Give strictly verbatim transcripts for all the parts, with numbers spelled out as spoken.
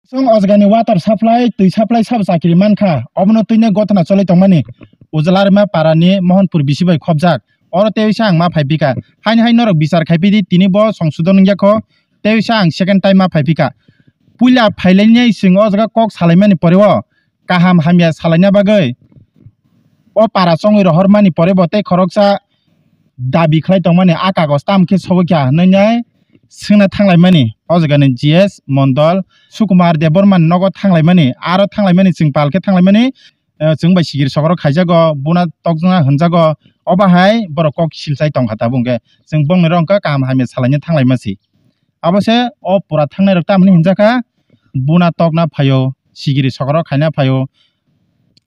Chwng o jagani water supply, twi supply sabo chakiri mankha. Obono twino gotna choli tongmani Ujalarima parani Mohanpur bisi bai khobjak. Oro tei sa ang ma phai pika. Haini hai norok bichar khai pidi, tini bo songsodon wngya kho. Tei sa ang second time ma phai pika. Puila phailaini chwng o jaga kok salaimani pore o kaham hamya salaina bagwi o para chongwi rohormani pore bo tei khoroksa dabi khlai tongmani, a kagoj tam khe sogwi kha hwnwi swngna thanglaimani. O jagani G S Mondol, Sukumar Debbarmani nogo thanglaimani, aro thanglaimani chwng pal khe thanglaimani, eh, chwng bai sikiri sokoro khaijago, buna tokjana hwnjago, obo hai borok kok silchai tongkha tabuk hwnkhe chwng bongni rok wngkha kaham hamya salaina thanglaima si. Abo se o pura thangnai rok tamni hinjakha, buna tokna phaio, sigiri sokoro khaina phaio.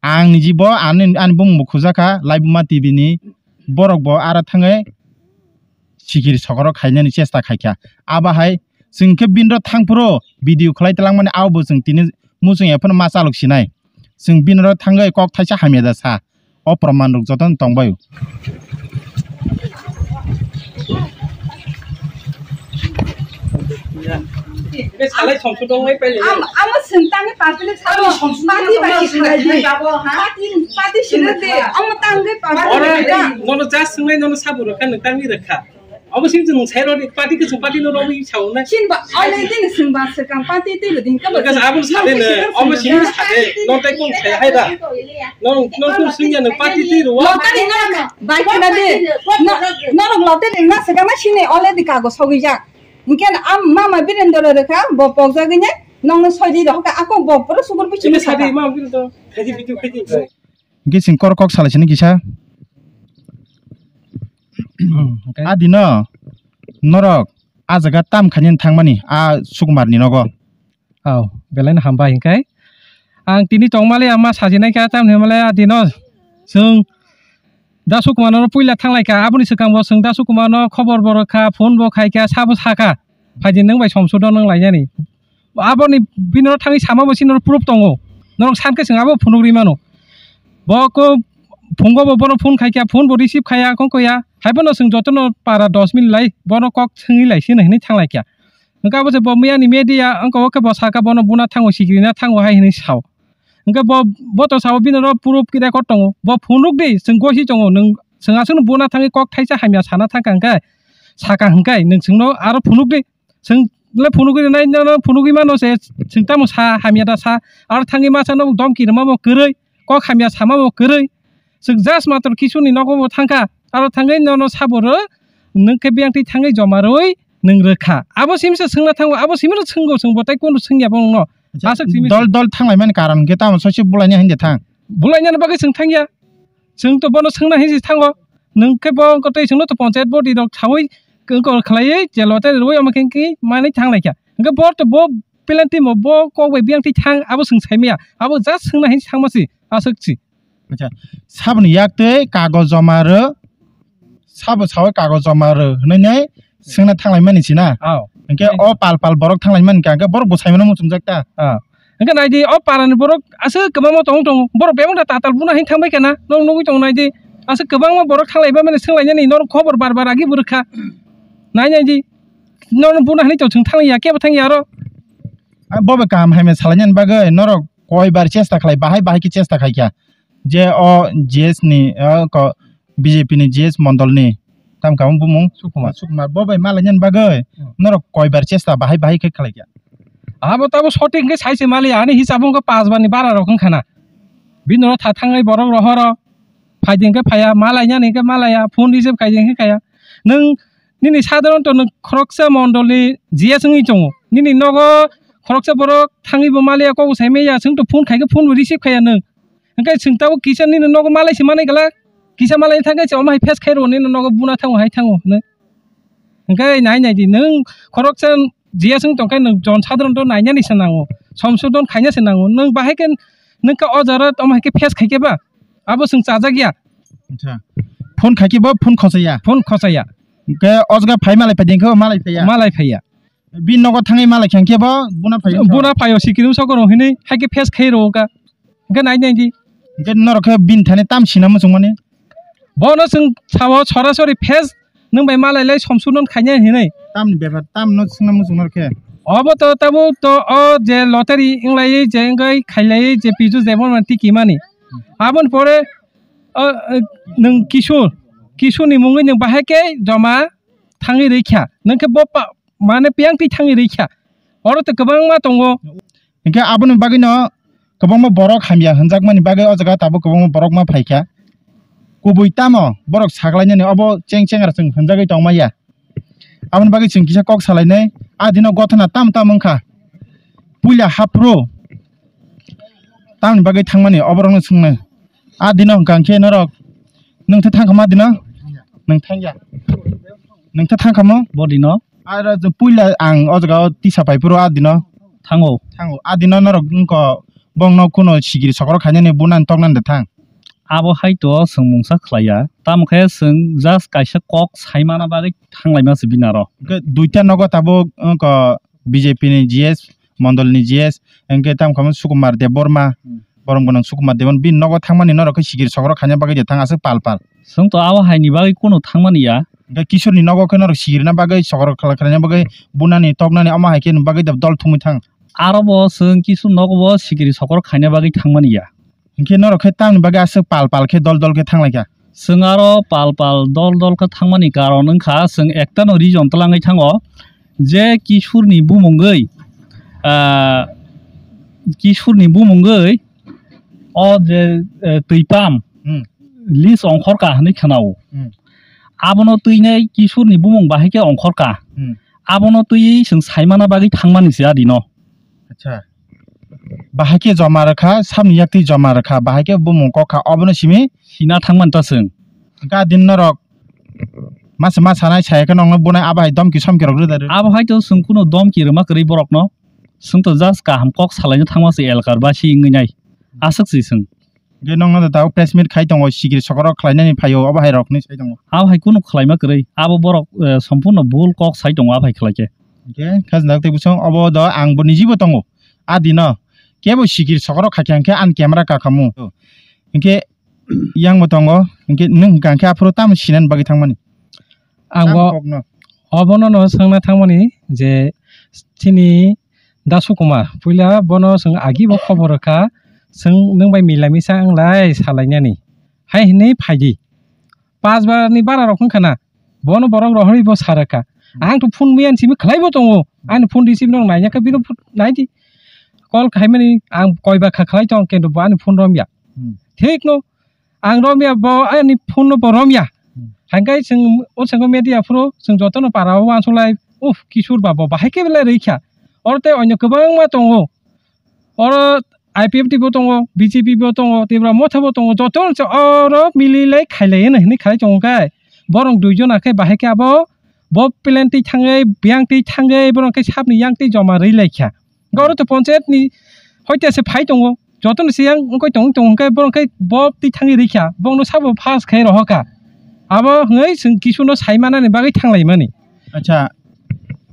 Ang nijibo ani, ani bumung bo khujakha, Laibuma T V ni borok bo aro thangwi sigiri sokoro khainani chesta khaikha. Abo hai chwng khe binro thangphuru video khlai twlangmani, abo bo chwng tini muchung ya phano ma chalok sinai. Chwng binro thangwi kok thaisa hamya da sa. O proman rok jotono tongbaio. Salai somsudong wai paile. Am-, amo sentang party le salo. Party bai salai di. Party, party sila de. Amo tang de party. Ora, nono ja sungai nono sabu rokha, nang tangni rokha. Abo sim chwng sai rodi, party ke chwng party no romi sao na. Sin ba, ale din sing ba se kam party te lo din ka ba. Ka abo sa de ne, abo sim sa de, no tai kong sai hai da. No, no kong sing ya ne party te ro. Lo ta ni na, bai ka na de. Na, na lo te ni na se ka ma sine ale di ka go sogi ja. Mungkin am mama Birendra re ka, bo pok ja gine, nong no soi di ro ka, ako bo pro sugur bi. Ini sadi ma Birendra, khai di video khai di. Hingke chwng kor kok salai sini kisa. Hmm, hingke? A dino norok a jaga tam khainani thangmani a Sukumar ni nogo. Aw, belai no hambai hingke. Ang tini tongmali ama sajinai kha tam hinmale a dino chwng da Sukumar no puila thanglai kha. Aboni swkang bo chwng da Sukumar no khobor bo rwkha, phone bo khai kha, sabo sakha. Phaidi nwng bai somsudon nwng lainani. Aboni bini oro thangwi sama bo chini oro proof tongo. Norok san khe chwng abo phunuk ri mano. Bo ko phungo bo bono phone khai kha, phone bo receive khaya, kon koya. Hai bono chwng jotono para dos minute lai, bono kok swngwi lai sino hinwi thanglai kha. Wngkha abo se bo miyani media, wngkha o khe bo sakha bono buna thango, sikirina thango hai hinwi sao. Wngkha bo, bo to sao bini oro proof khe record tongo. Bo phunuk di, chwng gosi tongo, nwng chwng aswkno buna thangwi kok thaisa hamya sana thangkha hwnkhe, sakha hwnkhe, nwng chwngno aro phunuk di. Chwng le phunugwi rwnai, nono phunugwi mano se, chwng tamo sa, hamya da sa, aro thangwi masa no domki rwma bo kwrwi, kok hamya sama bo kwrwi, chwng just matwr kisuni nogo bo thangkha, aro thangwi nono sabo rw, nwng khe biyang twi thangwi joma rwui nwng rwkha. Abo simi se swngna thango, abo simi no swnggo chwng bo, tei kunu swngya bo nwngno. Acha, aswk simi dol dol thanglaimani karon khe tamo sosi bulaina hinja thang? Bulainani bagwi chwng thangya. Chwng to bono swngna hinwi thango. Nwng khe bo wngkha tei chwngno to panchayat body rok saui wngkha khlaiwi jelo tei rwui omo khe wngkhe manwi thang lai kha. Hwnkhe bo to bo penalty mo bo kok bai biyang twi thang abo chwng sai maya. Abo just swngna hinwi thangma si aswk si. Acha, saboni yak twi kagoj joma rw, sabo saui kagoj joma rw hwnwi swngna thanglaimani si na? Aw. Hwnkhe o pal pal borok thanglaimani kha, hwnkhe borok bo saimano muchungjak ta? Ah. Hwnkhe nai di, o parani borok aswk kwbangma tong tongo. Borok bebak ta tatal buna hin thangbai kha na, nong nugui tongo nai di. Aswk kwbangma borok thanglaiba mani swnglainani, norok khobor bar bar agi bo rwkha. Nai nai di. Norok buna hinwi tong chwng thangliya, kebo thangya aro. Ah, bo bai kaham hamya salainani bagwi norok koi bar chesta khlai, bahai bahai khe chesta khai kha. Je o G S ni, o ko, B J P ni G S mondol ni, tam kamo bumung? Sukumar. Sukumar. Bo bai malainani bagwi, hmm, norok koi bar chesta bahai bahai khe khlai kha? Abo tabo sotik hwnkhe sai se mali, ani hisab wngkha panch bar ni bara rok wngkha na. Bini ulo tha thangwi borok rohoro, phaidi hwnkhe phaiya, malainani hwnkhe malaiya, phone receive khaidi hwnkhe khaiya. Nwng nini sadharon to nwng khoroksa mondol ni G S wngwi tongo. Nini nogo khoroksa borok thangwi bo maliya, kok bo sai maya, chwng to phone khai khe phone bo receive khaiya nwng. Hwnkhe chwng tabuk kisa nini nogo malai se manai glak, kisa malai thangkhe se omo hai face khai rw nini nogo buna thango hai thango hwnwi. Hwnkhe nai nai di, nwng khoroksa G S wng tongkhe nwng jon sadharon to nainani se nango, somsodon khaina se nango. Nwng bahai khe nwng khe o jora omo hai khe face khai khe ba abo chwng chajak ya. Acha. Phone khai khe bo phone khosaya? Phone khosaya. Hwnkhe o jaga phai malai phai di, hwnkhe bo malai phaiya? Malai phaiya. Bini nogo thangwi malai kha hwnkhe bo buna phaio? Buna phaio, sikiri sokoro hinwi hai khe face khai rw kha. Hwnkhe nai nai di. Hwnkhe norok khe bini thani tam sina muchung mani? Bono chwng sao sorasori face nwng bai malai lai somsudon khaina hinwi. Tamni bepar, tamno swngna muchung norok khe? Obo to tabuk to o je lottery wnglaui je wngwi khailaiui je Piju Debbarma tikimani. Aboni pore o, o, nwng Kishore, Kishore ni mungwi nwng bahai khe joma thangwi rwikha. Nwng khe bo pa-, mane piyang twi thangwi rwikha. Oro to kwbangma tongo. Hinkhe aboni bagwino kwbangma borok hamya hwnjakmani bagwi o jaga tabuk kwbangma borok ma phaikha. Kubui tamo borok saklainani obo cheng chengra chwng hwnjagwi tongmaya. Aboni bagwi chwng kisa kok salainai, a dino gothana tam tam wngkha. Puila haphuru tamni bagwi thangmani oborokno swngnai. A dino hwnkha khe norok, nwng tha thangkha ma dino? Nwng thangya. Nwng tha thangkha mo? Bo dino? Aro je puila ang o jaga o tisa pai phuru a dino. Thango. Thango. A dino norok wngkha bongno kuno sikiri sokoro khainani bunani toknani de thang. Abo hai to chwng mungsa khlaiya. Tamo khe chwng just kaisa kok saimana bagwi thanglaima se binaro. Hwnkhe duita nogo tabuk wngkha B J P ni G S, Mondol ni G S, hwnkhe tamo khe Sukumar Debbarma, Hmm. Borom gwnang Sukumar Debbarma, bini nogo thangmani norok khe sikiri sokoro khaina bagwi de thang aswk pal pal. Chwng to abo hai ni bagwi kuno thangmani ya. Hwnkhe Kishore ni nogo khe norok sikirina bagwi sokoro khlai khlaina bagwi bunani toknani omo hai khe ni bagwi de dol thumwi thang. Aro bo chwng Kishore nogo bo sikiri sokoro khaina bagwi thangmani ya. Hinkhe norok khe tamni bagwi aswk pal pal khe dol dol khe thanglaikha? Chwng aro pal pal dol dol khe thangmani karon wngkha, chwng ektano reason twlangwi thango je Kishore ni bumungwi, ah, Kishore ni bumungwi o je, eh, twi pump Hmm. lease ongkhorka hwnwi khwnao. Hmm. Abono twinai Kishore ni bumung bahai khe ongkhorka. Hmm. Abono twiwi chwng saimana bagwi thangmani se adino. Acha. Bahai khe joma rwkha, samni yaktwi joma rwkha, bahai khe bumung kokha, obono simi? Sina thangmani ta chwng. Hwnkhe a din norok masa ma sanai saya khe nokno bunai abo hai domki somki rok rwda rw? Abo hai to chwng kuno domki rwma kwrwi borokno. Chwng to just kaham kok salaina thangma se elkar basi wngwi nai. Aswk se chwng. Hwnkhe nokno da tabuk press meet khai tongo, sikiri sokoro khlainani phaio, abo hai rokni sai tongo. Abo hai kunu khlaima kwrwi, abo borok, eh, sompurno bul kok sai tongo, abo hai khlai khe. Hwnkhe khajna tei bwsong obo do ang bo nijibo tongo. A dino kebo sikiri sokoro khaikha hwnkhe ani camera kakhamu. Hwnkhe yang bo tongo, hwnkhe nwng hwnkha hwnkhe aphuru tamo sinani bagwi thangmani? Ang bo Tamo kokno? Obono no swngna thangmani je chini Da Sukumar, puila bono chwng agi bo khobor rwkha, chwng nwng bai mila misa wnglai salainani. Hai hwnwi phaidi. Pas bar ni bara rok wngkha na, bono borok rohorwi bo sa rwkha. Ang to phone miyani simi khlai bo tongo. Ani phone receive no naina khe bino phone naidi. Call khaimani ang koi ba kha khlai tong, kento bo ani phone romya. Hmm. Thik no, ang romya bo ani phone no bo romya. Hmm. Hangkai chwng o chwng media phuru chwng jotono para o uansuk lai, "Uf, Kishore ba bo bahai khe belai rwikha." Oro tei onyo kwbangma tongo. Oro I P F T bo tongo, B J P bo tongo, Tipra Motha bo tongo, jotono se oro mililai khailai hwnwi hwnwi khalai tongo khe. Borok duijon akhe bahai khe abo bo plan twi thangwi, biyang twi thangwi, borok khe sapni yang twi joma rwi lai kha. Goro to ponchayat ni hoite se phai tongo, joto ni siyang wngkoi tong tong hwnkhe borok khe bo twi thangwi rikha, bongno sabo pass khai rohorkha. Abo hwnwi chwng kisu no sai manani bagwi thanglaimani. Acha,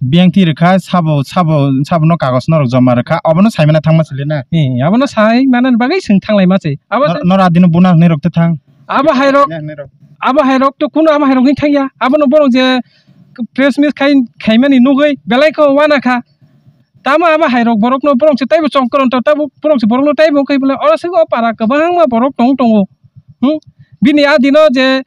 biyang twi rwkha sabo, sabo, sabo no kagos norok joma rwkha, obono sai mana thangma sile na? Eh, abono sai manani bagwi chwng thanglaima se. Abo Nor-, nor adino buna hwnwi rok te thang. Abo hai rok, Hwnwi rok. Abo hai rok to kuno abo hai rok ni thangya. Abono borok je press meet khai, khaimani nugwi belai khe wana kha. Tamo abo hai rok borokno borok se taibo chongkoron to taibo borok se borokno taibo wngkhe bole oro se o para kwbangma borok tong tongo. Hmm? Bini a dino je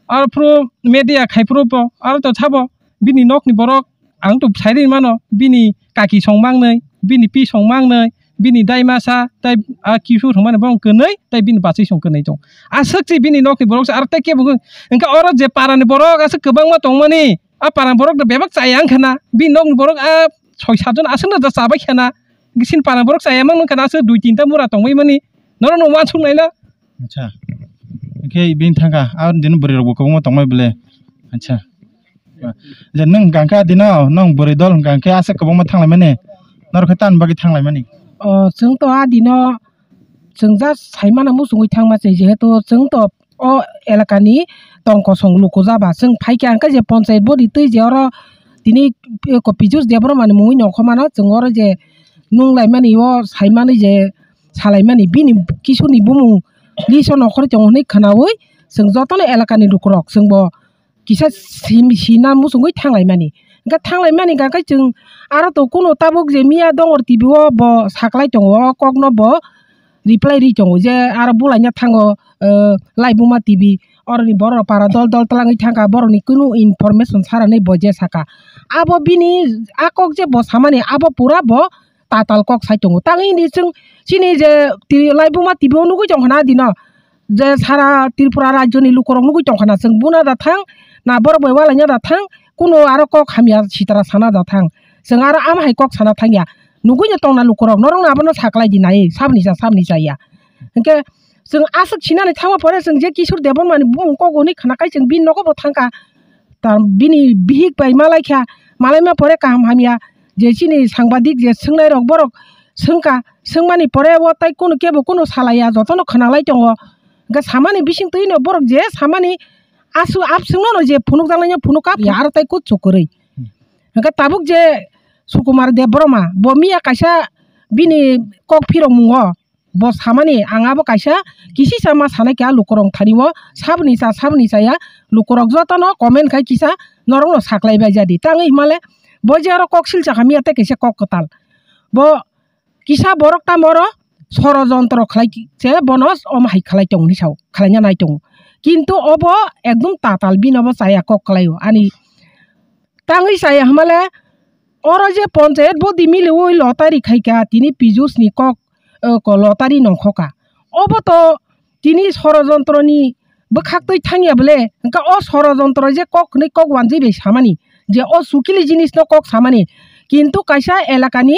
aro phuru media khai phuru bo aro to sabo bini nokni borok ang to sai ri mano bini kaki song mangnai, bini pi song mangnai, bini dai masa, tai a kisu song mani borok kwnwi, tai bini bachwi song kwnwi tong. Aswk se bini nokni borok se aro tai kebo hwn-, hwnkhe oro je parani borok aswk kwbangma tongmani, a parani borok no bebak chaya wngkha na, bini nokni borok a soi satjon aswkno da chabai khana, sini para borok chaya mang nung khana aswk dui tinta mura tongbai mani, norok no uansuk nai na. Acha. Hwnkhe bini thangkha, a dini bwrwi rok bo kwbangma tongbai bole. Acha. Je nwng hwnkha khe dino, nwng bwrwi dol hwnkha khe aswk kwbangma thanglai mani, norok khe tamni bagwi thanglai mani? O, chwng to a dino, chwng just sai mano muchungwi thangma se, jehetu chwng to o elakani tong kosong luku jaba. Chwng phaikha hwnkhe je ponchayat body twi je oro tini eko Pijus Debbarma ni mungwi nongkhormano chwng oro je nung laimani o saimani je salaimani bini kisuni bumung list o nongkhorwi tongo hwnwi khwnawi chwng jotono elakani lukurok chwngbo kisa sim-, sina muchungwi thanglaimani. Hwnkhe thanglai mani hwnkhe chwng aro to kuno tabuk je miya Dongor T V o bo saklai tongo, o kokno bo reply ri tongo je aro bulaina thango, eh, Laibuma T V, oroni borok para dol dol twlangwi thangkha, borokni kunu information saranwi bo je saka. Abo bini a kok je bo samani abo pura bo tatal kok sai tongo. Tangwi hwnwi chwng chini je ti-, Laibuma T V o nugwi tongkha na dino, je sara Tripura rajyoni lukurok nugwi tongkha na, chwng buna da thang, na borok bai walaina da thang, kuno aro kok hamya sitra sana da thang. Chwng aro ama hai kok sana thangya. Nugwino tongna lukurok, norokno abono saklai di nai, sabni cha, sabni cha ya. Hwnkhe chwng aswk sinani thangma pore chwng je Kishore Debbarmani bumung kok hwnwi khna kai chwng bini nogo bo thangkha. Ta bini bihik bai malaikha, malaima pore kaham hamya, je chini sangbadik je swngnairok borok swngkha, swngmani pore o tai kunu kebo kunu salaiya, jotono khwnalai tongo. Hwnkhe samani bisingtwino borok je samani asu abswngno je phunukjaknaino phunukha, aro tai kutsu kwrwi. Hwnkhe tabuk je Sukumar Debbarma, bo miya kaisa bini kok phirokmungo, bo samani, ang abo kaisa kisisa ma sanai kha lukurok thani o, sabni cha, sabni cha ya, lukurok jotono comment khai kisa norokno saklai bai jadi. Tangwi himale bo je aro kok silsa kha miya tei kaisa kok kwtal. Bo kisa borok tamo oro sorojontro khlai se bono omo hai khlai tongo hinwi sao, khlaina nai tongo. Kintu obo ekdum tatal bini obo chaya kok kwlaio ani tangwi chaya himale oro je ponchayat bodi miliwi lottery khaikha tini Pijusni kok, eh, ko lottery nongkhoka. Obo to tini sorojontroni bwkhaktwi thangya bole, hwnkhe o sorojontro je kok hwnwi kok wanjwi bai samani, je o sukili jinisno kok samani, kintu kaisa elakani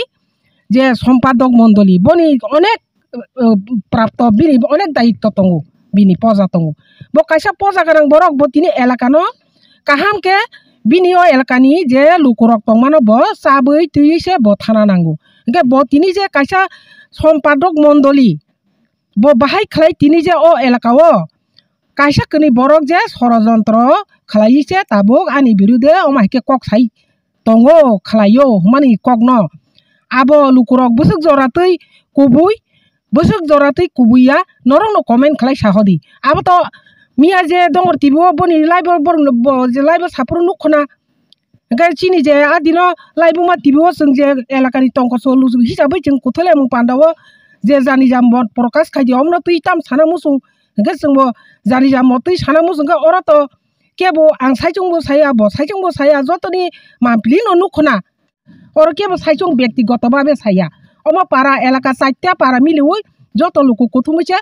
je sompadok mondoli, boni onek, eh, prapto, bini onek dayitto tongo, bini poja tongo. Bo kaisa poja gwnang borok, bo tini elakano kaham khe bini o elakani je lukurok tongmano bo chabwi twiwi se bo thana nango. Hwnkhe bo tini je kaisa sompadok mondoli, bo bahai khlai tini je o elaka o kaisa kwnwi borok je sorojontro khlaiwi se tabuk ani birude omo hai khe kok sai tongo khlaio hwnmani kokno. Abo lukurok bwswk jora twi kubui, bwswk jora twi kubui ya, norokno comment khlai sa hodi. Abo to miya je Dongor T V o boni live o borokno bo je live o saphuru nukho na. Hwnkhe chini je a dino Laibuma T V o chwng je elakani tongkosong luchuk hisabwi chwng kuthulaimung pandao je jani jam mot prokash khai di, omono twi tam sana muchung. Hwnkhe chwngbo jani jam mot twi sana muchung khe oro to kebo ang saichungbo saya, bo saichungbo saya, jotoni mampli no nukho na. Oro kebo saichung byaktigoto babe saya. Omo para elaka chaita para miliwi joto luku kuthumwi se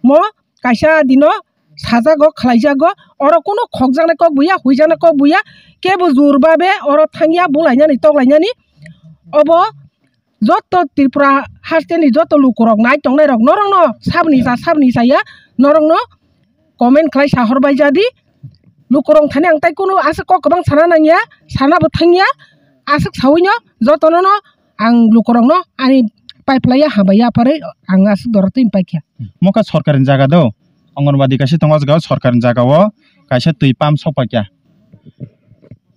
mo kaisa dino sajago, khlaijago, oro kunu khokjaknai kok buya, huijaknai kok buya, kebo jur babe oro thangya bulainani toklainani. Obo joto Tripura hasteni joto lukurok nai tongnairok norokno sabni cha, sabni chaya, norokno comment khlai sa horbai jadi. Lukurok thani ang tai kunu aswk kok kwbang sana nangya, sana bo thangya, aswk sawino jotono no ang lukurokno ani paiplaiya hambai yapharwi ang aswk doro twi paikha. Mokha sorkarni jaga do, Anganwadi kaisa tongo, o jaga o sorkarni jaga o kaisa twi pump sok paikha.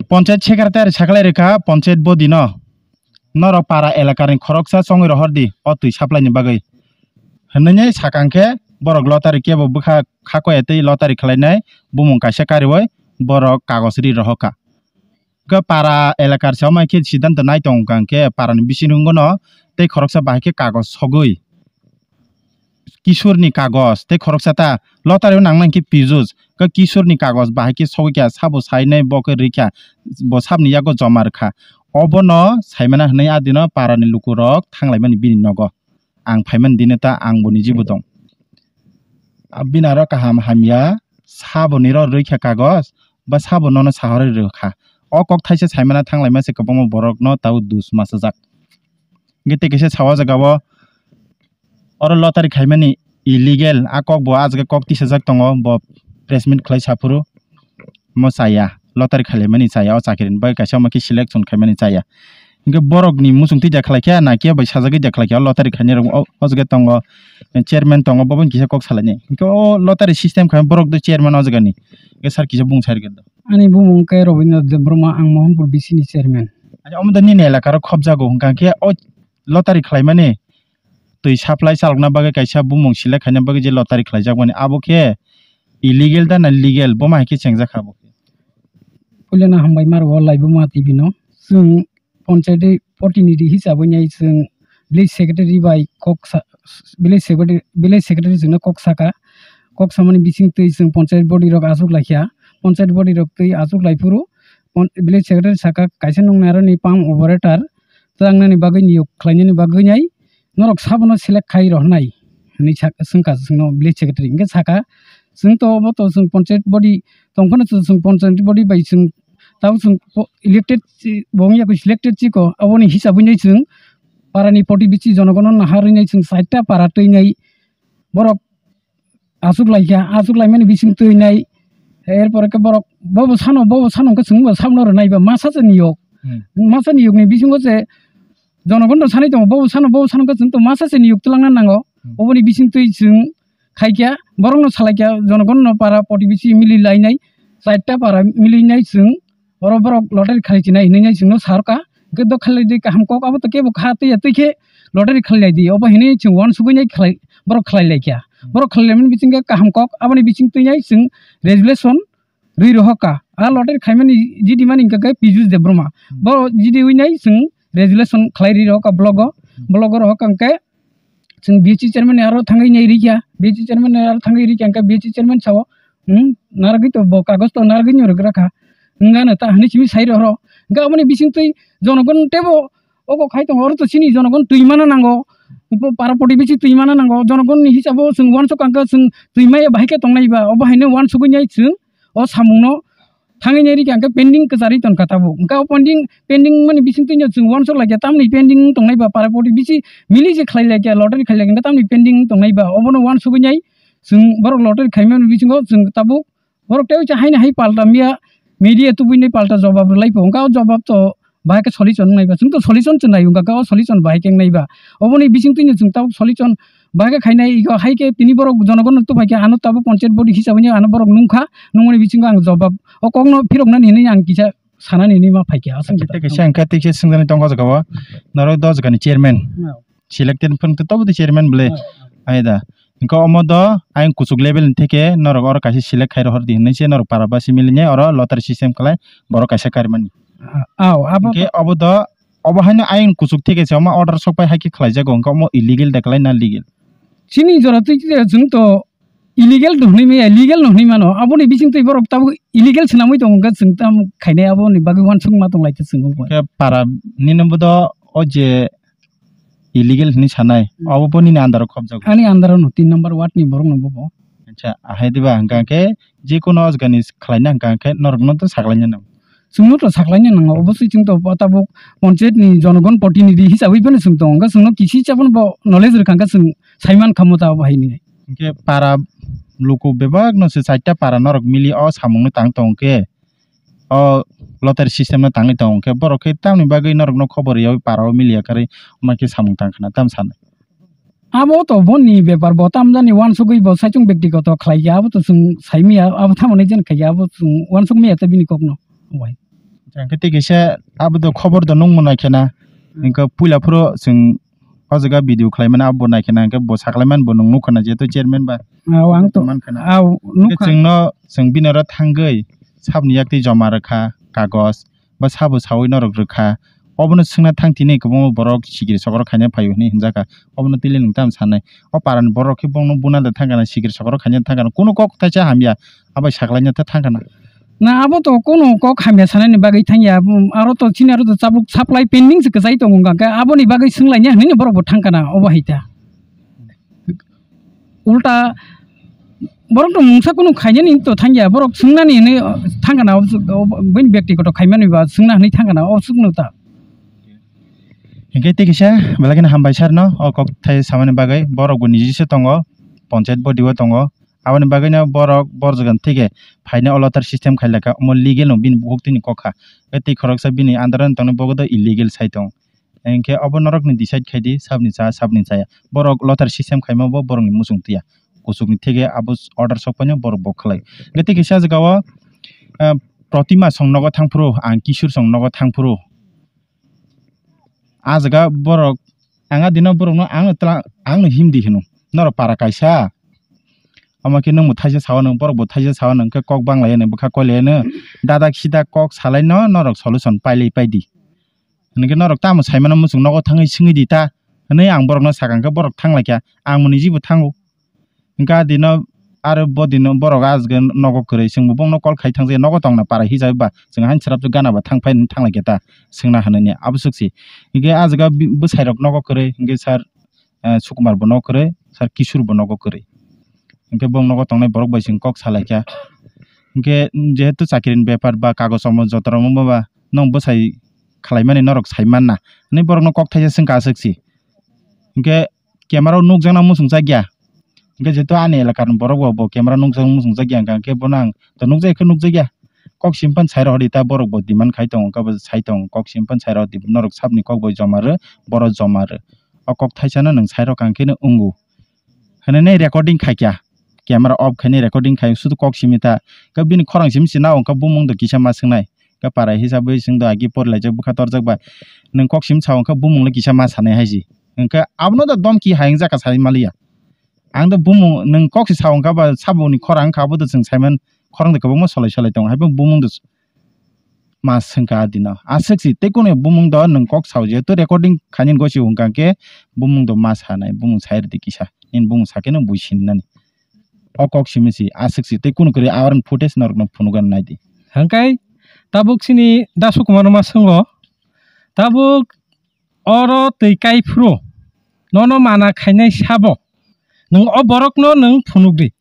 Ponchayat secretary saklai rwkha ponchayat body no, norok para elakani khoroksa chongwi rohor di o twi supply ni bagwi, hwnwi sakang khe borok lottery kebo bwkha khakoya tei lottery khlainai bumung kaisa kariwi borok kagoj ri rohorkha. Khe para elakar se omo hai khe siddhanto nai tongo hwnkha hwnkhe parani bisingtwi wngkha no tei khoroksa bahai khe kagoj sogwi Kisorni kagoj tei khoroksa ta lottery o nangnai hwnkhe Pijus khe Kisorni kagoj bahai khe sogwi kha sabo sainai bo khe rwikha bo sabni yago joma rwkha obono saimana hwnwi adino parani lukurok thanglaimani bini nogo. Ang phaimani dino ta ang bo ni jibo tong. Bini aro kaham hamya sabo ni ro rwikha kagoj ba sabo nono sahorwi rwkha. O kok thaisa saimana thanglaima se kwbangma borok no tao dus masajak. Hingke tei kaisa sao jaga o oro lottery khaimani illegal a kok bo a jaga kok tisajak tongo bo press meet khlai saphuru. Mo chaya, lottery khailaimani chaya, o chakri ni bagwi kaisa omo khe selection khaimani chaya. Hinkhe borok ni muchung twi da khlai khe, na khe bai sajagwi da khlai khe, o lottery khainai rok o, o jaga tongo, chairman tongo, bo bai kisa kok salainai. Hinkhe o lottery system khai borok do chairman o jaga ni. Hinkhe sir kisa bung sai rwgwi do. Ani bumung khe Robindra Debbarma, ang Mohanpur B C ni chairman. Ani omo do nini elaka rok khobjago, hwnkha khe o lottery khlaimani twi supply chalokna bagwi kaisa bumung select khaina bagwi je lottery khlaijakmani, abo khe illegal da na legal, bo ma hai khe chengjak kha bo khe? Puilano hambai ma rwo Laibuma T V no, Chwng panchayat protinidhi hisabwi nai chwng village secretary bai kok sa, village secretary, village secretary chwngno kok saka, kok samani bisingtwi chwng panchayat body rok achuk laikha, panchayat body rok twi achuk laiphuru pon-, village secretary saka kaisa nung narani pump operator tlangnani bagwi niyok khlainani bagwi nai norok sabono select khai rohornai hinwi sak-, swngkha chwngno village secretary. Hinkhe saka, chwng to obo to chwng panchayat body tongphano chwng, chwng panchayat body bai chwng tabo chwng po-, elected chi-, bo wngya khe selected chiko, aboni hisabwi nai chwng parani poti bichi jonogono naharwi nai chwng chaita para twinai borok achuk laikha, achuk laimani bising twinai, erpore khe borok bobo sano, bobo sano hwnkhe chwngbo sabno rwnai ba masa se niyok, Hmm. masa niyokni bisingo se jonogon rok sanai tongo, bobo sano, bobo sano hwnkhe chwng to masa se niyok twlangna nango, Hmm. oboni bising twi chwng khaikha, borokno salaikha, jonogonno para poti bichi mili lainai, chaita para milinai chwng, oro borok lottery khalai chinai hinwi nai chwngno sarwkha, hwnkhe do khalai di kaham kok, abo to kebo kha twi ya twi khe lottery khalai lai di, obo hinwi chwng uansugwi nai khlai, borok khalai laikha, Hmm. borok khalai laimani bisingkhe kaham kok, aboni bising twi nai chwng resolution rwi rohorkha, a lottery khaimani G D mani hwnkha khe Pijush Debbarma, Hmm. bo G D wi nai chwng resolution khlai rwi rohorkha blogo, Hmm. blogo rohorkha hwnkhe chwng B H C chairman ni aro thangwi nai rikha, B H C chairman ni aro thangwi rikha, hwnkhe B H C chairman sao, hmm, narwgwi to bo kagoj to narwgwi no rwgra kha, hwnkha no ta hinwi simi sai rohoro, hwnkhe aboni bising twi jonogon teibo ogo khai tongo, oro to chini jonogon twi mana nango, para poti bichi twi mana nango, jonogon ni hisabo chwng uansuk kha, hwnkhe chwng twi maya bahai khe tongnai ba, obo haino uansugwi nai chwng o samungno thangwi nai rikha, hwnkhe pending kwcharwi tongkha tabuk. Hwnkhe o pending, pending mani bising twino chwng uansuk laikha, tamni pending wng tongnai ba para poti bichi mili se khlai laikha, lottery khlai laikha, hwnkhe tamni pending wng tongnai ba, obono uansugwi nai chwng borok lottery khaimani bisingo chwng tabuk borok tei uaisa haino hai palta miya, media tubui nai palta jobab rwlai pho. Hwnkhe o jobab to bahai khe solution wngnai ba, chwng to solution se nai, hwnkha khe o solution bahai khe wngnai ba, oboni bising twino chwng tabuk solution bahai khe khainai, ego hai khe tini borok jonogon no tuphai khe ano tabuk panchayat body hisabwi ano borok nungkha, nungmani bisingo ang jobab o kokno phiroknani hinwi ang kisa sanani hinwi ma phaikha. Aswk Acha, tei kaisa ang kha, tei kaisa swngjani tongkha o jaga o, norok do jagani chairman. No. Selected phano to tobo de chairman bole. No. Ai da. Hwnkhe omo do ayang kuchuk level ni theke norok oro kaisa select khai rohor di hinwi se norok para basi milinai oro lottery system khlai borok kaisa karimani. Aw, abo Hwnkhe obo do, obo haino ayang kuchuk theke se omo order sok pai hai khe khlai jago, hwnkhe omo illegal da khlai na legal? Chini jora twi khe chwng to illegal no hwnwi maya, legal no hwnwi mano. Aboni bising twi borok tabuk illegal swnamwi tongo, hwnkhe chwng tamo khainai aboni bagwi uansuk ma tong lai khe chwng. Khe para nini bo do o je illegal hwnwi sanai, Hmm. obo bo nini under o khobjago? Ani under o no, tin number ward ni borok no bo bo. Acha, ahai diba, hwnkha khe je kono o jaga ni khlai na hwnkha khe norok no to saklai nai nang. Chwngno to saklaina nango, oboswi chwng to bo tabuk panchayat ni jonogon protinidhi hisabwi phano chwng tongo, hwnkhe chwngno kisi cha phano bo knowledge rwkha, hwnkhe chwng saiman kha mo ta bo hai ni. Hwnkhe para luku bebak no se chaita para norok mili o samung no tang tong khe, o lottery system no tangwi tong khe, borok khe tamni bagwi norok no khobor rwyaui para o mili ya karwi, omo khe samung tang khna tam sanai. Abo to boni bepar, bo tamjani uansugwi bo saichung bektigoto khlai ya, abo to chwng sai maya, abo tamo nai jen khai ya, abo chwng uansuk maya tei bini kokno. Bai. Hwnkhe tei kaisa abo to khobor do nung mwnai khena, Hmm. hwnkhe puila phuru chwng o jaga video khlai mani abo nai khena, hwnkhe bo saklai mani bo nung nukha na, jehetu chairman ba. Aw, ang to, Man khana. aw, Hwnkhe nukha. chwngno, chwng bini oro thangwi sabni yak twi joma rwkha kagoj, ba sabo sawi norok rwkha, obono swngna thang tini kwbangma borok sikiri sokoro khaina phaio hinwi hinjakha, obono twi le nwng tamo sanai? O parani borok khe bono buna da thang kana, sikiri sokoro khaina thang kana, kuno kok tai cha hamya, abai saklaina ta thang kana. Na abo to kuno kok hamya sanani bagwi thang ya, um, aro to chini aro to chabruk supply pending se kwchai tongo hwnkha khe, aboni bagwi swnglaina hinwi borok bo thang kana, obo hai ta. Ulta borok no mungsa kunu khainani to thangya, borok swngnani hinwi thangkana, bini byaktigoto khaimani ba swngna hinwi thangkana, o swkno ta. Hinkhe tei kisa belai kheno hambai sir no o kok thai samani bagwi, borok bo niji se tongo, panchayat body o tongo, aboni bagwi no borok bor jaga thike phaina o lotar system khailaka, omo legal no bini bukhuk tini kok kha, tei khoroksa bini under o tongnai bogo do illegal sai tong. Hinkhe obo norokni decide khai di, sabni cha, sabni chaya. Borok lotar system khaima bo borokni muchung twiya. Kuchukni theke abo order sok paino borok bo khlai. Hinkhe tei kisa jaga o, ah, Protima song nogo thangphuru, ang Kishur song nogo thangphuru. Ah jaga borok, ang a dino borokno, ang tla-, ang no himdi hino. Norok para kaisa. Omo khe nwng bo thaisa sao, nwng borok bo thaisa sao, nwng khe kok bang lai, nwng bwkha koi lai, nwng dadak sidak kok salai no norok solution pai lai pai di. Hinkhe norok tamo saimano muchung nogo thangwi swngwi di ta, hwnwi ang borokno sakha, hinkhe borok thanglaikha, ang bo nijibo thango. Hinkhe a dino aro bo dino borok aswk nogo kwrwi, chwngbo bongno call khai thangjaya, nogo tongna para hijab ba chwng hain swrapjak gana ba thang phai thanglaikha ta, swngna hwnwi abo swk si. Hinkhe a jaga bwsairok nogo kwrwi, hinkhe sir, eh, Sukumar bo nogo kwrwi, sir Kishore bo nogo kwrwi. Hinkhe bong nogo tongnai borok bai chwng kok salaikha. Hinkhe jehetu chakrini bepar ba kagoj omo joto rok wngma ba nwng bwsai khlaimani norok sai manna hwnwi borokno kok thaisa swngkha aswk si. Hinkhe camera o nukjakna muchungjakya. Hinkhe jehetu ani elakani borok bo, bo camera nukjakna muchungjakya, hinkhe bono ang to nukjak khe nukjakya. Kok simi phano sai rw di ta, borok bo demand khai tongo, kabo sai tongo, kok simi phano sai rw di, norok sabni kok bai joma rw, borok joma rw. O kok thaisano nwng sai rw kang khe no wngo. Hwnwi nai recording khai kha. Camera off khainai recording khai, sudu kok simi ta. Khe bini khorang simi se na wngkha bumung do kisa ma swngnai. Khe para hisabwi chwng do agi porilaijak bwkha torjak ba. Nwng kok simi sa wngkha bumung le kisa ma sanai hai si. Hwnkhe abono do domki hai wngjakha sai maliya. Ang do bumung nwng kok se sa wngkha ba saboni khorang wngkha abo do chwng saiman khorang do kwbangma solai solai tongo. Haibo bumung do ma swngkha a dino. Aswk si tei kunu bumung do nwng kok sao, jehetu recording khainani gosi hwnkha khe bumung do ma sanai, bumung sai rwdi kisa, nini bumung sakhe no bui sininani. O kok simi si, aswk si tei kunu kwrwi a footage norokno phunukgwi naidi. Hwnkhe tabuk chini Da Sukumar no ma swngo, tabuk oro twi kai phuru nono mana khainai sabo, nwng o borokno nwng phunukdi.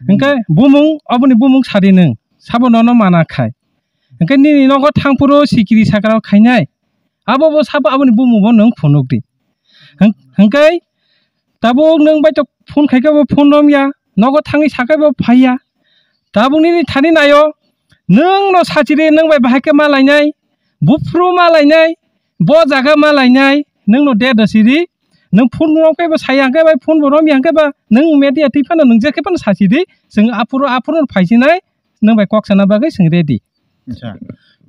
Hwnkhe bumung, oboni bumung sadi nwng, sabo nono mana khai. Hwnkhe nini nogo thangphuru sikiri sakra khainai, abo bo sabo aboni bumung bo nwng phunukdi. Hwng-, hwnkhe tabuk nwng bai to phone khaikhe bo phone romya, nogo thangwi sakhe bo phaiya. Tabuk nini thani naio, nwng no sachiri nwng bai bahai khe ma lainai, buphuru ma lainai, bo jaga ma lainai, nwng no de dosiri, nwng phone romkhe bo saya hwnkhe bai phone bo romya hwnkhe ba nwng media twi phano nwng je khe phano sachidi, chwng aphuru aphuru no phaisinai, nwng bai kok sana bagwi chwng ready. Acha.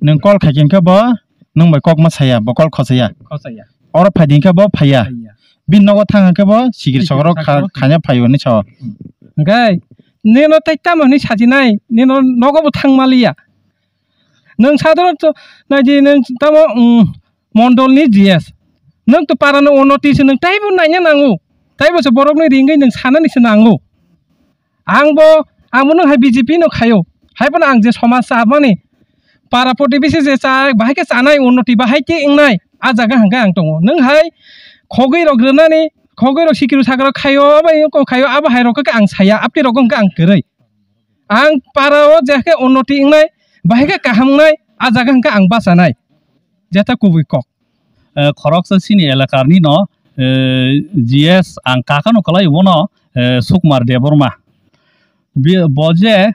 Nwng call khai khe bo nwng bai kok ma saya, bo call khosaya. Khosaya. Oro phai di khe bo phaiya. Phaiya. Bini nogo thang khe bo sikiri sikiri sokro sakro kha-, khaina phaio hinwi sao. Hwnkhe nino tei tamo hinwi sajinai, nino nogo bo thang maliya. Nwng sadharon to naidi nwng tamo, mm, mondolni G S. Nwng to parano unnoti se nwng taibo naina nango. Taibo se borokno ringwi nwng sanani se nango. Ang bo, ang bo nwng hai B J P no khaio. Hai phano ang je somaj chabani, para protibesi je cha, bahai khe chanai, unnoti bahai khe wngnai, a jaga hwnkhe ang tongo. Nwng hai khogwi rok rwnani, khogwi rok sikiri sakra khaio, abo khaio, abo hai rok khe ang saya, apni rok hwnkhe ang kwrwi. Ang para o je khe unnoti wngnai, bahai khe kaham wngnai, a jaga hwnkhe ang bachanai. Jeta kubui kok. Eh, khoroksa chini elakarni no, eh, G S ang kakano kwlai bono, eh, Sukumar Debbarma. Bi-, bo je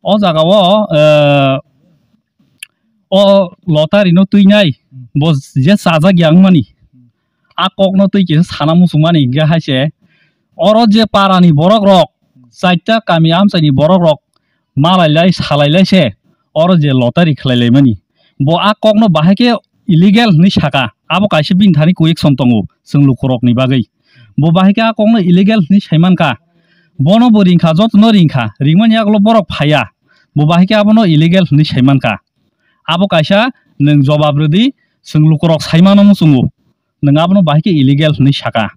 o jaga o, eh, o lottery no twinai, bo je chajak ya wngmani, a kok no twi kisa sana muchungmani, hingke hai se oro je para ni borok rok, chaita kami amchai ni borok rok, malai lai, salai lai se, oro je lottery khlai lai mani. Bo a kok no bahai khe illegal hinui saka, abo kaisa bini thani correction tongo, chwng lukurok ni bagwi. Bo bahai khe a kok no illegal hinui sai mankha. Bono bo ringkha, joto no ringkha, ringmani yagulo borok phaiya. Bo bahai khe abono illegal hinui sai mankha. Abo kaisa nwng jobab rwdi, chwng lukurok sai mano muchungo. Nwng abono bahai khe illegal hinui saka.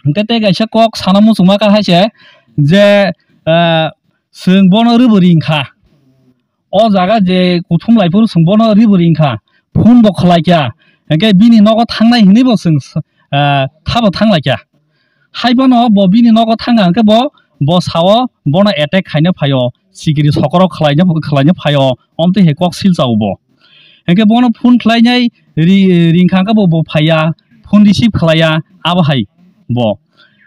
Hwnkhe tei kaisa kok sana muchungma kha hai se je, ah, chwng bono rwbo ringkha. O jaga je kuthum lai phuru chwng bono rwbo ringkha. Phone bo khlai kha. Hwnkhe bini nogo thangnai hinui bo chwng, ah, thabo thang lai kha. Hai phano bo bini nogo thang kha hwnkhe bo, bo sao bono attack khaina phaio, sikiri sokorok khlaina, khlaina phaio, omtwi hai kok silchao bo. Hwnkhe bono phone khlainai ri-, ringkha hwnkhe bo, bo phaiya, phone receive khlaiya, abo hai bo.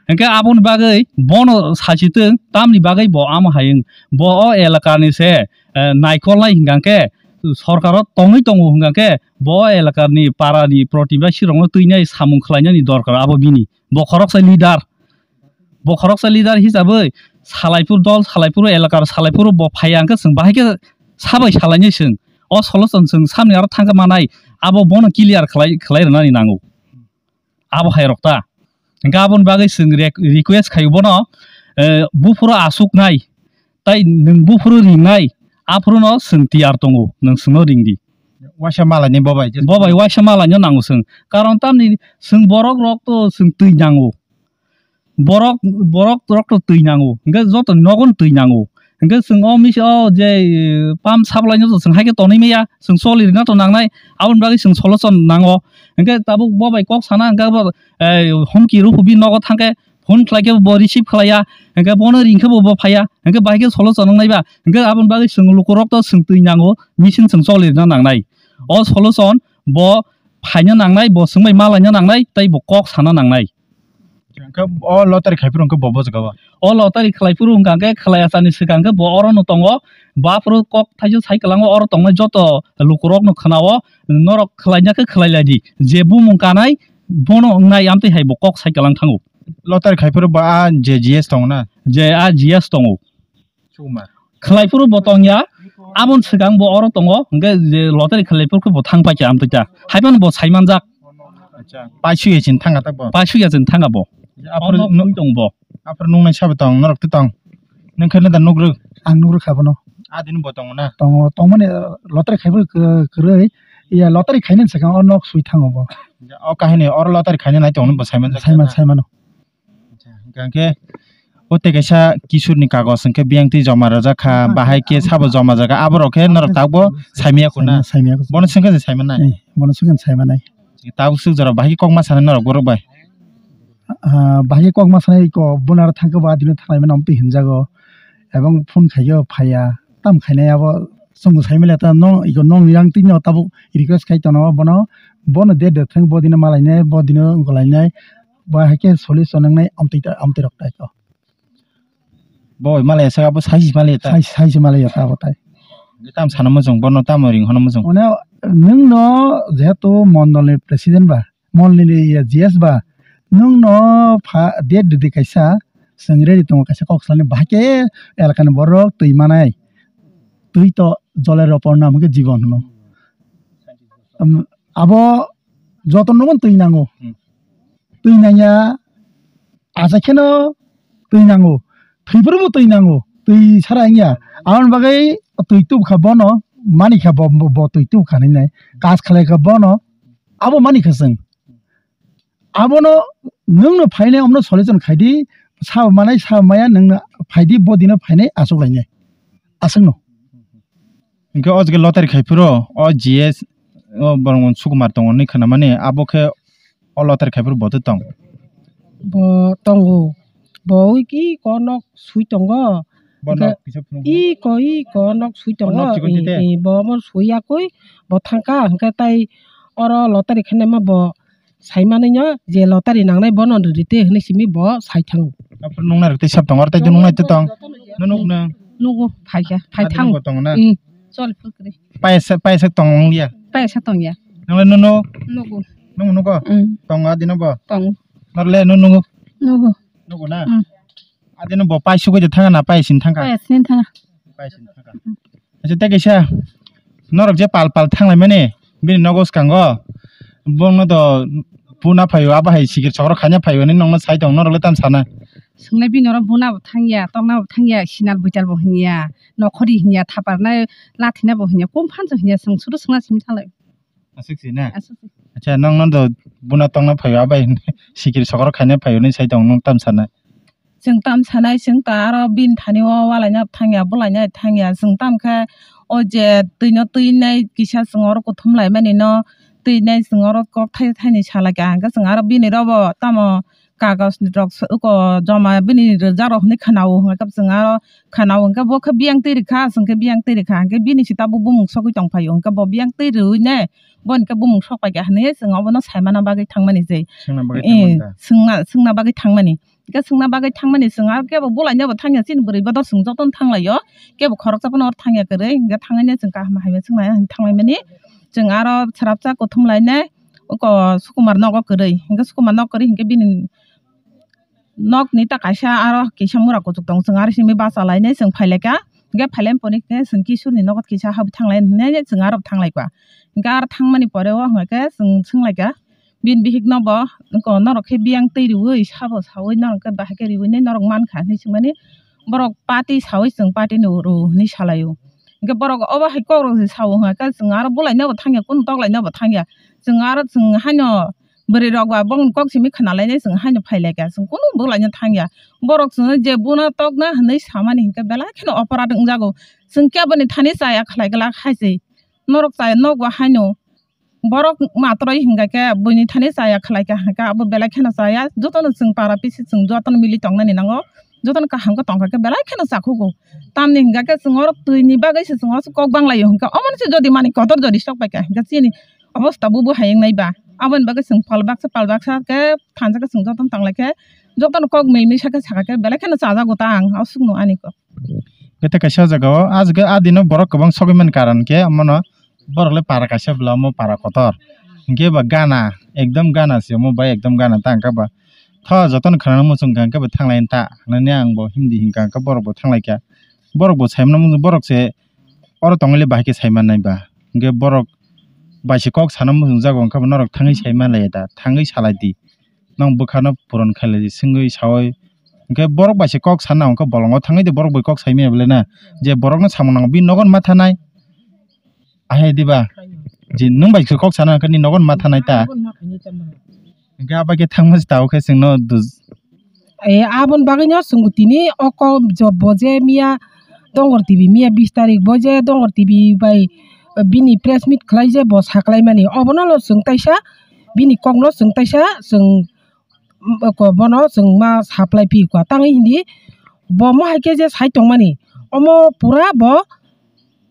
Hwnkhe aboni bagwi bono sachitwng, tamni bagwi bo amo hai wng. Bo o elakani se, eh, naikolnai hwnkha khe, sorkaro tongwi tongo hwnkha khe, bo o elakani parani protibasi rokno twinai samung khlainani dorkar abo bini. Bo khoroksa leader. Bo khoroksa leader hisabwi Salaiphur dol, Salaiphur elakar, Salaiphur bo phaiya hwnkhe chwng bahai khe sabai salainai chwng. O solution chwng samni aro thangkhe manai, abo bono clear khlai, khlai rwnani nango. Abo hai rok ta. Hwnkhe aboni bagwi chwng re-, request khaio bono, eh, buphuru asuknai, tai nwng buphuru ringnai, aphuru no chwng tiyar tongo, nwng chwngno ringdi. Waisa malaini bobai. Bobai waisa malaino nango chwng. Karon tamni chwng borok rok to chwng twi nango. Borok, borok rok to twi nango. Hwnkhe joto nogo no twi nango. Hwnkhe chwng o misi o je, eh, pump supply no to chwng hai khe tonwi maya. Chwng choli rwna to nangnai. Aboni bagwi chwng solution nango. Hwnkhe tabuk bobai kok sana hwnkhe bo, eh, humki rw phubi nogo thangkhe phone khlai khe bo receive khlaiya, hwnkhe bono ring khe bo, bo phaiya, hwnkhe bahai khe solution wngnai ba, hwnkhe aboni bagwi chwng lukurok to chwng twi nango, machine chwng choli rwna nangnai. O solution bo phaina nangnai, bo chwng bai malaina nangnai, tei bo kok sana nangnai. Hwnkhe o lottery khai phuru hwnkhe bo, bo jaga o? O lottery khlai phuru hwnkha khe khlai achani swkang khe bo oro no tongo, bo aphuru kok thaisa sai kwlango oro tongnai joto lukurok no khwnao, norok khlaina khe khlai lai di, je bumung kanai bono wngnai amtwi hai bo kok sai kwlang thango. Lottery khai phuru bo a je G S tongo na? Je a G S tongo. Sukuma. Khlai phuru bo tongya, aboni swkang bo oro tongo, hwnkhe je lottery khlai phuru khe bo thang paikha amtwi ta. Hai phano bo sai manjak. Acha, pai suya chin thanga ta bo? Pai suya chin thanga bo. Aphuru Ono nu-, phui tong bo. Aphuru nungnai sabo tong, norok twi tong. Nwng khe no da nugrwk? Ang nugrwk kha bono. A dini bo tongo na? Tongo, tongmani, lottery khai phuru kw-, kwrwi. Iya, lottery khainani swkang o nok sui thango bo. O kahini oro lottery khaina nai tongo bo sai manjak Sai man, na? Sai mano. Hwnkhe o tei kaisa Kishorni kagoj hwnkhe biyang twi joma rwjak kha, bahai khe sabo joma rwjak kha, aborok khe norok tabukbo saimaya khuna. Saimaya, saimaya khuna. Bono swngkhe se saimanai? Eh, bono swngkhe saimanai. Tabuk swk jora bahai khe kokma sanai norok borok bai? Ah, bahai khe kokma sanai ko, bono aro thangkhe bo adino thanglai mano amtwi hinjago. Ebong phone khaikhe bo phaiya. Tam khainai abo chwngno saimanya ta, no iko nokni yang twi no tabuk request khai tono bono, bono date de thang bo dino malainai, bo dino wngkolainai. Bo hai khe solution wngnai amtwi ta, amtwi rok tai to. Bo bai malaya saka bo sai si malaya ta. Sai, sai si malaya ta bo tai. Tam sana mojong bono tamo ring hono mojong. One nwng no jehetu mondol ni president ba, mondol ni G S ba, nwng no pha date rwdi kaisa, chwng ready tongo kaisa kok salani bahai khe elaka ni borok twi manai. Twi to jole ropor namo khe jibon hwno. Um, abo joto nogo twi nango. Hmm. Twi nangya, acha kheno twi nango. Thwi phuru bo twi nango. Twi sara wngya. Aboni bagwi twi tubkha bono, manikha bo, bo, bo twi tubkha hinwi nai. Kaj khlaikha bono, abo manikha chwng. Abono nwngno phainai omno solution khaidi, sabo manai, sabo maya nwngno phaidi, bo dino phainai, achuk lainai. Aswkno. Hinkhe o jaga lottery khai phuru o G S o borok Sukumar tongo hinwi khwnamani, abo khe o lottery khai phuru bo tong? Bo tongo. Bo ui ki ko nok sui tongo. Bo nok kisa phunuk. I ko, i ko nok sui tongo. Nok chikon tete? I, i, bo mo sui yakui, bo thangka, hinkhe tai oro lottery khainai ma bo sai manwi no je lottery nangnai bono rwdi te hinwi simi bo sai thango. Aphuru nung nai rwtwi sab tongo, oro tai nung nai tong. Nung nuk nang. Nugo phaikha, phai thango. Tongo na? Mm. Chol phulkri. Paisa, paisa tong wng ya? Paisa tong ya. Nung le nunu? Nugo. Nung nugo? Mm. Tongo adino bo? Tongo. Nor le nunu nugo? Nugo. Nugo na? Mm. Adino bo pai sugui de thanga na pai sin thanga? Pai sin thanga. Pai sin thanga. Acha tei kaisa norok je pal pal thanglai mani bini nogo skango bongno do buna phaio abo hai sikir sokro khaina phaio hinwi nongno sai tong norok le tam sana? Swnglai bini oro buna bo thangya tokna bo thangya sinar buital bo hinya nokhori hinya thaparnai lathina bo hinya kum phansa hinya swng suru swngna simi thanglai. Aswk si na? Aswk si. Acha, nong no do buna tongna phaio abai sikir sokro khaina phaio hinwi sai tong nung tam sana? Chwng tam sanai, chwng ta aro bini thani o walaina thangya, bulaina thangya, chwng tam khe o je twi no twi nai kisa chwng oro kuthum lai mani no twi nai chwng oro kok thai thaini salai kha, hwnkhe chwng aro bini robo tamo kagoj rok se uko joma bini rijak rok hinwi khwnao, hwnkhe chwng aro khwnao hwnkhe bo khe biyang twi rwkha, chwng khe biyang twi rwkha, hwnkhe bini se tabuk bumung sogwi tong phaio, hwnkhe bo biyang twi rwui nai bo hwnkhe bumung sok pai kha hinwi chwng obono sai mana bagwi thangmani je. Swngna bagwi Eh, thangmani da? Swngna, swngna bagwi thangmani. Hwnkhe swngna bagwi thangmani chwng aro kebo bulaina bo thangya chini bwrwi bodol chwng jotono thanglaio, kebo khoroksa phano oro thangya kwrwi, hwnkhe thangwi nai chwng kaham hai ma swngna thanglaimani. Chwng aro swrapsa kuthum lainai uko Sukumar nogo kwrwi, hwnkhe Sukumar nok kwrwi hwnkhe bini nokni ta kaisa aro kisa mura kuchuk tongo, chwng aro simi bacha lainai chwng phailaikha, hwnkhe phailaimani pore khe chwng Kisurni nogo kisa habwi thanglai hinwi chwng aro thanglaikha, hwnkhe aro thangmani pore o hwnkhe chwng swnglaikha bini bihikno bo, oko norok khe biyang twi riui sabo saui norok khe bahai khe riui nai norok mankha hinwi swngmani, borok party saui chwng party ni rw hinwi salaio. Hwnkhe borok obo hai kok rok se sao hwnkha khe chwng aro bulaina bo thangya, kunu toklaina bo thangya. Chwng aro chwng haino bwrwi rok ba bongni kok simi khna lainai chwng haino phai laikha, chwng kunu bulaina thangya. Borok chwngno je buno tokna hwnwi samani hwnkhe belai kheno oporad wngjago. Chwng keboni thani chaya khlai glak hai se. Norok chaya nogo haino. Borok matroi hingka khe buini thani chaya khlai kha hingka abo belai kheno chaya, jotono chwng para pisi chwng jotono mili tongnani nango, jotono kaham khe tongkha khe belai kheno chakhugo. Tamni hingka khe chwng oro twi ni bagwi se chwng oro kok bang lai o hingka, omo se jodi mani kotor jodi sok pai kha hingka chini obosta bubu hai wng nai ba, aboni bagwi chwng pal baksa pal baksa khe thansa khe chwng jotono tang lai khe jotono kok mil mil sakhe sakha khe belai kheno chajago ta ang aswk no ani kok. Kete kaisa jaga o, ah, jaga ah dino borok kwbang sogwi mani karon khe omono borok le para kaisa bwla omo para kotor. Hinkhe ba gana, ekdom gana se omo bai ekdom gana ta hinkhe ba. Tho jotono khwnana muchung kha hinkhe ba thanglai ta hinani ang bo hindi hinkha hinkhe borok bo thanglai kha. Borok bo saimano muchung borok se oro tongwi le bahai khe saiman nai ba. Hinkhe borok bai se kok sana muchung jago hinkhe ba norok thangwi saiman lai da, thangwi salai di. Nong bwkhano puron khailai swngwi sawi. Hinkhe borok bai se kok sana hwnkhe bolongo thangwi de borok bai kok saimaya bwle na. Je borokno samung nango bini nogo ma thanai. Ahai diba? Je nwng bai se kok sana hwnkhe nini nogo ma thanai ta. Hinkhe abai khe thangma se tao khe chwngno dus-. E, aboni bagwino chwng tini o kok jo-, bo je miya Dongor T V miya bis tarik bo je Dongor T V bai, eh, bini press meet khlai je bo saklaimani obono no chwng taisa bini kokno chwng taisa chwng, mm, ko bono chwng ma supply phi kha tangwi hindi bo mo hai khe je sai tongmani omo pura bo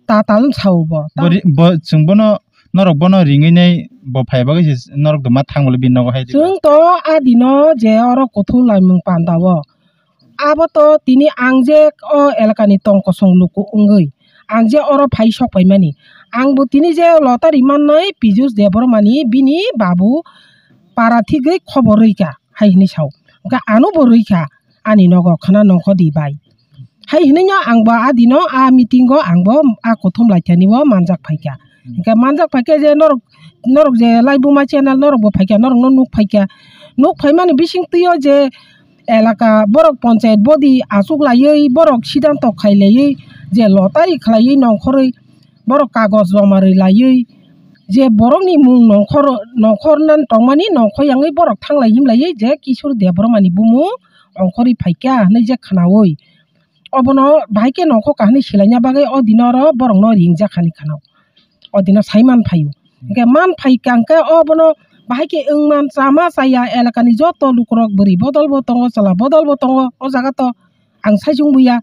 tatal wng sao bo. Bo ri-, bo chwng bono norok bono ringwi nai bo phai bagwi se norok duma thang bole bini nogo hai diba? Chwng to a dino je oro kuthuk laimung panda o. Abo to tini ang je o elakani tong kosong luku wngwi, ang je oro phai sok paimani, ang bo tini je lottery mannai Pijus Debbarmani bini babu para thigwi khobor rwikha hai hwnwi sao. Hwnkhe ano bo rwikha ani nogo khwna nongkhor di bai. Hai hwnwi no ang bo a dino a meeting o ang bo a kuthum laithani o manjak phaikha. Hwnkhe manjak phaikhe je norok, norok je Laibuma channel norok bo phaikha, norok no nuk phaikha. Nuk phaimani bising twi o je elaka borok ponchayat body achuk laiwi, borok sidanto khai laiwi, je lottery khlaiwi nongkhorwi, borok kagoj joma rwi laiwi, je borokni mung nongkhor, nongkhor nan tongmani nongkhor yangwi borok thanglai himlaiwi je Kishore Debbarmani bumung ongkhorwi phaikha hwnwi je khnaui. Obono bahai khe nongkhor kha hwnwi swlaina bagwi o dino oro borokno ringjak hani khna. O dino sai man phaio. Hwnkhe man phai kha hwnkhe obono bahai khe wng man chama chaya elakani joto lukurok bwrwi bodol bo tongo, chwla bodol bo tongo. O jaga to ang saichung buya,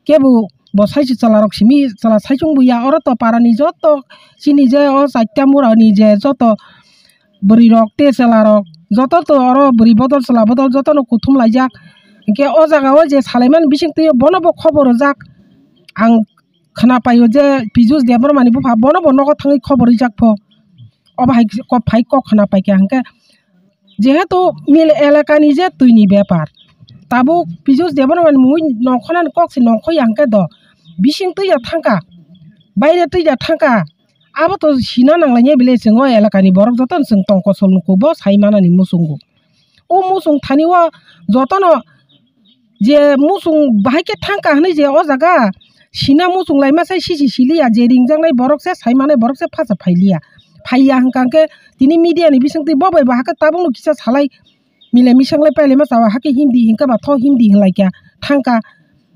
kebo bo saichung chwlarok simi chwla saichung buya. Oro to parani joto chini je o chaita murani je joto bwrwi rok tei chwla rok joto to oro bwrwi bodol chwla bodol jotono kuthum laijak. Hwnkhe o jaga o je salaimani bising twi bono bo khobor rwjak. Ang khna paio je Pijus Debbarmani bupha bono bo nogo thangwi khobor rijak pho. Obo hai kok phai kok khna paikha hwnkhe jehetu mil elakani je twini bepar. Tabuk Pijus Debbarmani mungwi nongkhornani kok se nongkhorya hwnkhe do bising twi ya thangkha, baire twi ya thangkha. Abo to sina nanglainai bile chwng o elakani borok jotono chwng tong kosol nugo bo sai manani muchungo. O muchung thani o jotono je muchung bahai khe thangkha hwnwi je o jaga sina muchung laima sai sisi siliya je ringjaknai borok se sai manai borok se phacha phailiya. Phaiya hwnkha hwnkhe tini media ni bising twi bo bai bo hakhe tabukno kisa salai. Mile misang lai pailai ma chao, hakhe Hindi hinkhe ba tho Hindi hinlai kha thangkha.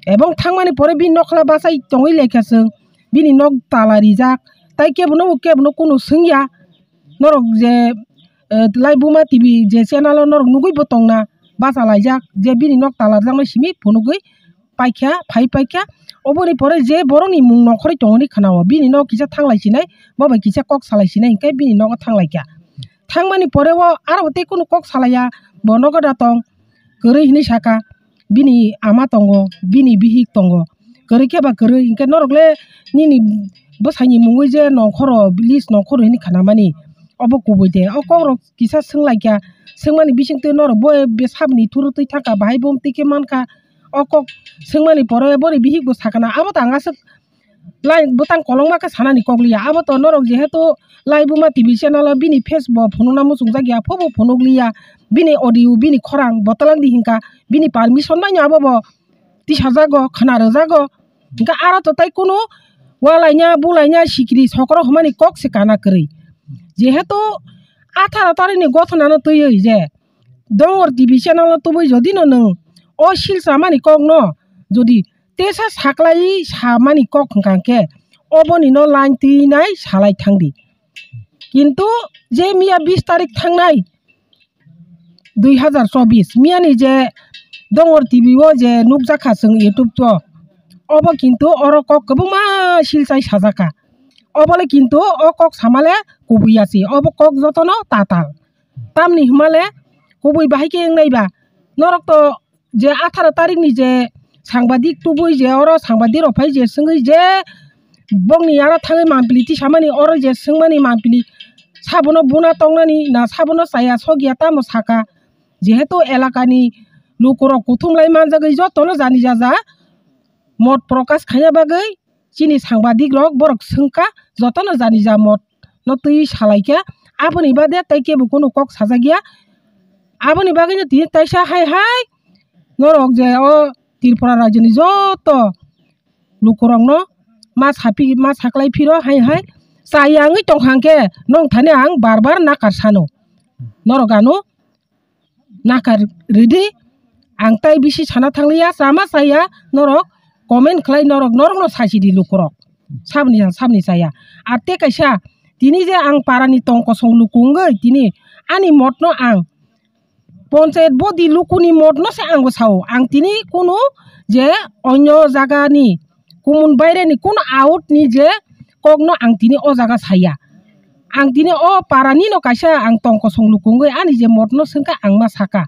Ebong thangmani pore bini nokhla bachai tongwi lai kha chwng, bini nok tala rijak, tai kebono bo kebono kunu swngya. Norok je, eh, Laibuma T V je channel o norok nugwi bo tongna, bacha laijak je bini nok tala rijaknai simi phunugwi paikha, phai paikha. Oboni pore je borokni mung nongkhorwi tongoni khna-o, bini nok kisa thanglai sinai, bo bai kisa kok salai sinai hinkhe bini nogo thanglai kha. Thangmani pore o aro tei kunu kok salaiya, bo nogo da tong, kwrwi hinwi saka, bini ama tongo, bini bihik tongo, kwrwi khe ba kwrwi, hinkhe norok le nini bwsaini mungwi je nongkhoro, list nongkhoro hinwi khnamani, obo kubui de. O kokrok kisa swnglaikha, swngmani bisingtwi norok bo sabni thuro twi thangkha, bahai bo twi khe mankha. O kok swngmani pore boni bihik bo sakha na, abo to ang aswk lai bwtang kolokma khe sanani kok liya. Abo to norok jehetu Laibuma T V channel o bini face bo phunukna muchungjak ya, phobo phunuk liya. Bini audio, bini khorang bo twlang di hinkha, bini permission bai no abo bo tisajago, khna rwjago. Hinkhe aro to tai kunu Walaina bulaina sikiri sokro hwnmani kok se kana kwrwi. Jehetu atharo tarikni gothonano twiwi je Dongor T V channel-o tubui jodi no nwng o sil chamani kokno jodi tesa saklai samani kok hwnkha khe oboni no line twinai salai thangdi. Kintu je miya bis tarik thangnai dui hazar chobis miyani je Dongor T V o je nukjakha chwng YouTube o, obo kintu oro kok kwbangma silchai sajakha. Obole kintu o kok samale kubui ya se, obo kok jotono tatal. Tamni hwnmale kubui bahai khe wngnai ba, norok to je atharo tarikni je sangbadik tubui je oro sangbadik rok phai je swngwi je bongni aro thangwi mampli tisamani oro je swngmani mampli sabono buna tongnani na sabono chaya sogya tamo saka, jehetu elakani lukurok kuthumlai manjagwi jotono jani jaja mot prokash khaina bagwi chini sangbadik rok borok swngkha jotono jani ja mot no twi salaikha. Aboni bade tei kebo kunu kok sajakya. Aboni bagwino tini taisa hai hai norok je o Tripura rajyoni joto lukurokno ma sapi ma saklai phiro hai hai chaya wngwi tongkha hwnkhe nong thani ang bar bar nakar sano. Norok ano nakar rwdi. Ang tai bisi sana thangliya, chama chaya norok comment khlai, norok, norokno sachidi lukurok. Sabni, sabni chaya. Ar tei kaisa, tini je ang parani tong kosong luku wngwi, tini ani motno ang ponchayat bodi lukuni motno se ang bo sao. Ang tini kunu je onyo jagani kumun baireni kunu out ni je kokno ang tini o jaga saya. Ang tini o parani no kaisa ang tong kosong luku wngwi ani je motno swngkha ang ma saka.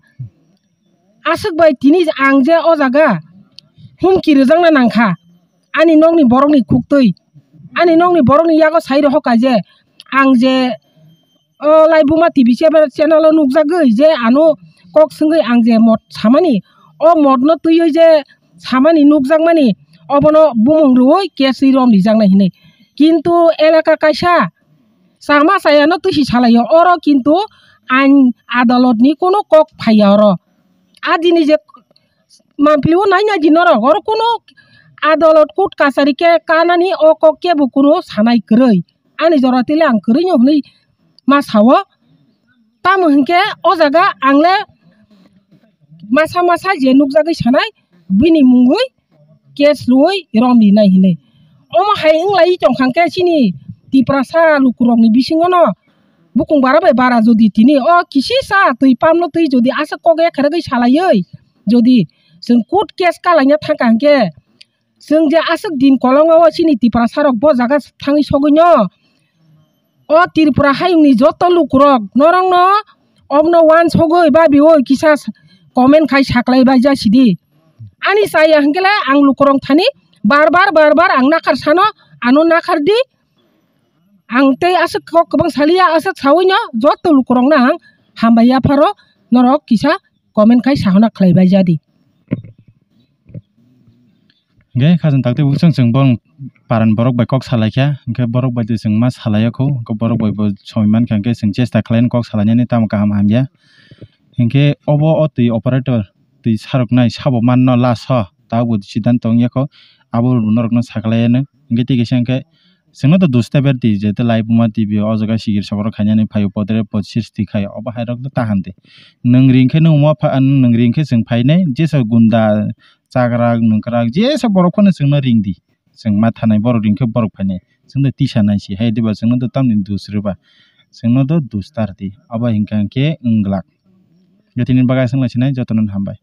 Aswk bai tini ang je o jaga humki rwjakna nangkha. Ani nokni borokni khuktwi, ani nokni borokni yago sai rohorkha je ang je o Laibuma T V channel, channel o nukjagwi je ano kok swngwi ang je mot samani, o motno twiwi je samani nukjakmani, obono bumung rwui case wi romrijaknai hinwi. Kintu elaka kaisa chama chayano twisi salaio, oro kintu ain adalotni kunu kok phaiya oro. A dini je mampli o nai nai di norok, oro kunu adalot court kachari khe kanani o kok kebo kunu sanai kwrwi. Ani jora tile ang kwrwino hwnwi ma sao. Tamo hinkhe o jaga ang le masa masa je nukjagwi sanai bini mungwi case rwui romrinai hinwi. Omo hai wnglai tongkha khe chini Tiprasa lukurokni bisingono bukung bara bai bara jodi tini o kisisa twi pamno twi jodi aswk kok ekharagwi salaiwi jodi chwng court case kalaina thangkha hinkhe chwng je aswk din kolongo o chini Tiprasa rok bo jaga thangwi sogwino o Tripura hayungni joto lukurok norokno obono wansogwi babiwi kisa comment khai saklai bai jasidi. Ani chaya hinkhe le ang lukurok thani bar bar bar bar ang nakhar sano, ano nakhar di. Ang tei aswk kok kwbang saliya, aswk sawino joto lukurokno ang hambai yapharo norok kisa comment khai sahona khlai bai jadi. Hingke khajang takti buchung chwng borok paran borok bai kok salai kha, hingke borok bai twi chwng ma salai ya kho, hingke borok bai bo soi man kha, hingke chwng chesta khlai kok salai nani tamo kaham hamya. Hingke obo o twi operator twi sarok nai sabo manno last o, tabuk bo siddhanto wng ya kho, abo norok no saklai ya no, hingke tei kaisa hingke chwngno to dos ta ber di, je te Laibuma T V o jaga sigir sokorok khainani phaio, podre pod sirsti khai, obo hai rok ta kaham de. Nwng ring khe nwng ma pha, nwng ring khe chwng phainai, jesa gunda chakrak nungkrak jesa borok phano chwngno ring di, chwng ma thanai borok ring khe borok phainai, chwngno tisa nai si hai diba, chwngno to tamni dos rwba, chwngno to dos ta rw di, obo hinkha hinkhe wng glak. Tini bagwi aswk lai sinai jotono hambai.